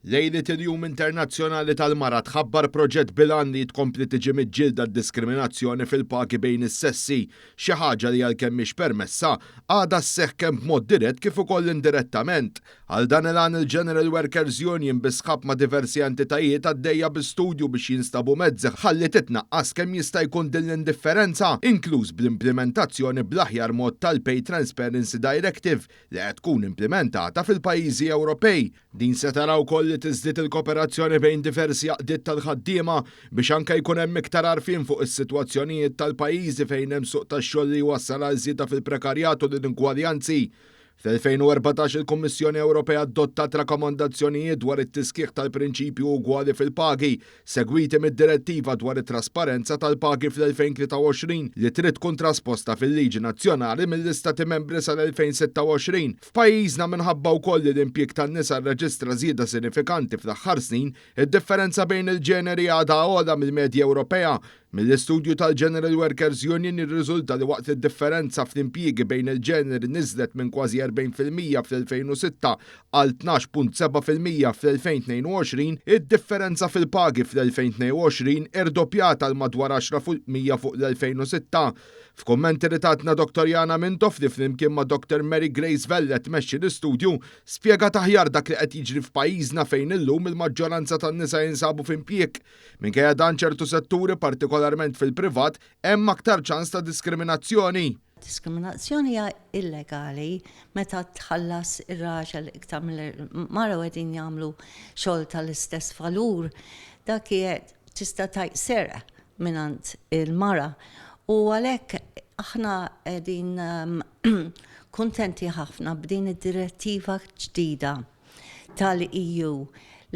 Lejliet il-Jum Internazzjonali tal-Mara tħabbar proġett bil-għan li tkompli tiġi miġġielda d-diskriminazzjoni fil-pagi bejn is-sessi, xi ħaġa li għalkemm mhix permessa, għadha sseħħ kemm b'mod dirett kif ukoll indirettament. Għal dan il-għan il-General Workers Union bi sħab ma' diversi entitajiet għaddejja bi studju biex jinstabu mezzi ħalli titnaqqas kemm jista' jkun din l-indifferenza, inkluż bl-implimentazzjoni bl-aħjar mod tal-Pay Transparency Directive li qed tkun implimentata fil-pajjiżi Ewropej. Din se tara wkoll li tiżdied il-kooperazzjoni bejn diversi għaqdiet tal-ħaddiema biex anke jkun hemm iktar għarfien fuq is-sitwazzjonijiet tal-pajjiżi fejn hemm suq tax-xogħol li jwassal għal żieda fil-prekarjat u l-inugwaljanzi. Fl-2014 il-Kummissjoni Ewropea adottat rakkomandazzjonijiet dwar it-tisħiħ tal-prinċipju ugwali fil-pagi, segwiti mid-direttiva dwar it-trasparenza tal-pagi fl-2023 li trid tkun trasposta fil-liġi nazzjonali mill-Istati membri sal-2026. F'pajjiżna minħabba wkoll li l-impjieg tan-nisa rreġistra żieda sinifikanti fl-aħħar snin, id-differenza bejn il-ġeneri għadha ogħla mill-medja Ewropea. Mill-istudju tal-General Workers Union jirriżulta li waqt li d-differenza fl-impjiegi bejn il-ġeneri niżlet minn kważi 40% fl-2006 għal 12.7% fl-2022, id-differenza fil-pagi fl-2022 irdoppjata għal madwar 10% fuq l-2006. F'kummenti li tatna Dr. Jana Mintoff li flimkien ma' Dr. Mary Grace Vella tmexxi l-istudju, spjegat aħjar dak li qed jiġri f'pajjiżna fejn illum il-maġġoranza tan-nisa jinsabu f'impjieg. Minkejja dan ċertu setturi, partikolarment fil-privat, hemm aktar ċans ta' diskriminazzjoni. Diskriminazzjoni hija illegali meta tħallas ir-raġel iktar mill-mara u qegħdin jagħmlu xogħol tal-istess valur. Dak tista' tgħid serq mingħand il-mara. U għalhekk aħna qegħdin kuntenti ħafna b'din id-direttiva ġdida tal-EU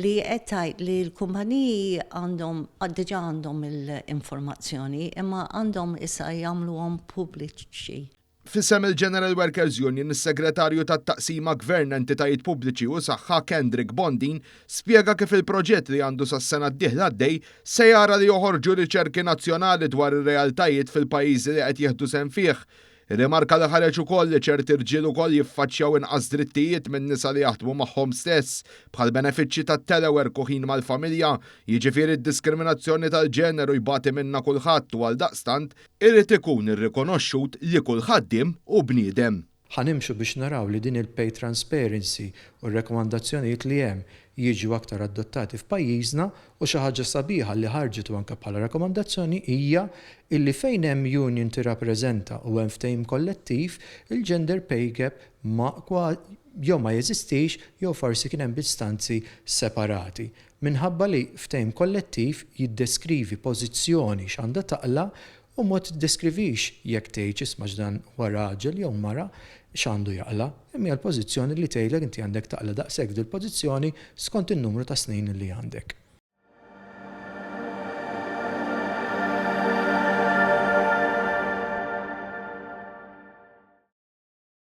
li qed tgħid li l-kumpaniji għandhom diġà għandhom l-informazzjoni imma għandhom issa jagħmluhom pubbliċi. F'isem il-General Workers Union, is-segretarju tat-taqsima Gvern Entitajiet Pubbliċi u Saħħa Kendrick Bondin spjega kif il-proġett li għandu sas-sena d-dieħla għaddej se jara li joħorġu riċerki nazzjonali dwar ir-realtajiet fil-pajjiżi li qed jieħdu sehem fih. Rimarka li ħareġ ukoll li ċerti rġiel ukoll jiffaċċjaw inqas drittijiet minn nisa li jaħdmu magħhom stess, bħal benefiċċji tat-telework u ħin mal-familja, jiġifieri d-diskriminazzjoni tal-ġeneru jbati minnha kulħadd u għaldaqstant irid ikun irrikonoxxut li kull ħaddiem hu bniedem. Ħa nimxu biex naraw li din il-pay transparency u r-rekomandazzjonijiet li hemm jiġu aktar adottati f'pajjiżna u xi ħaġa sabiħa li ħarġet u anke bħala rakkomandazzjoni hija illi fejn hemm union tirrappreżenta u hemm ftehim kollettiv, il-gender pay gap ma jew ma jeżistix jew forsi kien hemm b'istanzi separati. Minħabba li ftehim kollettiv jiddeskrivi pożizzjoni x'għandha taqla' u ma tiddeskrivix jekk tgħidx isma' x'dan huwa raġel jew mara x'għandu jaqla', imma hija l-pożizzjoni li tgħidlek inti għandek taqla' daqshekk f'dil-pożizzjoni skont in-numru ta' snin li għandek.